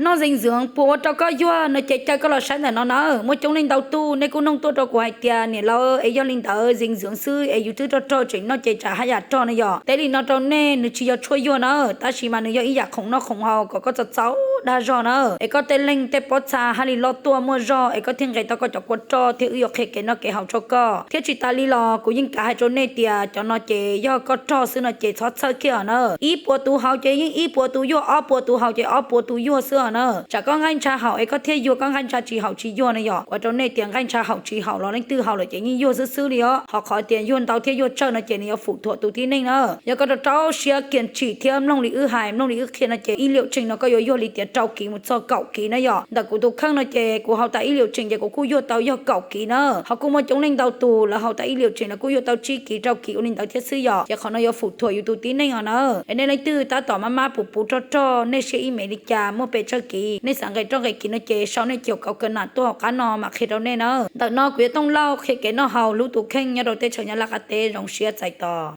Noj zees ntxwv puas ua rau koj yuag no ces caw koj los saib ntawm no na. Muaj coob leej ntau tug nej kuj noog tuaj rau kuv hais tias niam laus es yog li ntawd zees ntxwv xwb es yus twb rog rog tseem noj ces tsam haj yam rog no yom. Teb li no rau nej, nws tsis yog tshuaj yuag na, tab sis mas nws yog ib yam khoom noj khoom haus kom koj txaus txaus dag zog na. Es koj tej leeg tej pob txha haj li loj tuaj muaj zog es koj thiaj nqes tau koj cov kua roj thiab wb yuav qhia kev noj kev haus rau koj. Thiab tsis tas li los kuv yeej kav hais rau nej tias cov no ces yog koj rog xwb no ces txhob txhawj kiag os na. Ib puas tus haus ces yeej ib puas tus yuag, ob puas tus haus ces ob puas tus yuag xwb os na. Tsam koj nqaij ntsha haum es koj thiaj yuag, koj nqaij ntsha tsis haum tsis yuag na yom. Kuv hais rau nej tias nqaij ntsha haum tsis haum los leej twg haus lawm ces yeej yuag xwb xwb li os. Ho qhov tias yuag ntau thiab yuag tsawg no ces nws yuav fum thuam tus tib neeg na. Yog koj rau rau siab kiag tsim thiab mloog li wb hais mloog li wb qhia no ces ib liam tseem no koj yuav yuag li tias rau kiv mus txog kaum kiv na yom. Ntawm kuv tus kheej no ces kuv haus tas ib liam tseem ces kuv kuj yuag tau yog kaum kiv na. Ho kuj muaj coob leej ntau tus lawv haus tas ib liam tseem lawv kuj yuag tau tsib kiv rau kiv ua li ntawd thiab xwb yom. Ces qhov no yuav fum thuam yus tus tib neeg os na. Es nej leej twg tab tom maj maj puv puv rog rog, nej siab ib me li cas, muaj pes tsawg kiv, nej xav nqes roj nqes kiv no ces sau nej cov kauv ka nam tuaj hauv qab no mam qhia rau nej na. Ntawm no kuv yog Tooj Lauj qhia kev noj haus hlub tus kheej nyob rau teb chaws Nyab Laj qab teb, zoo siab txais tos.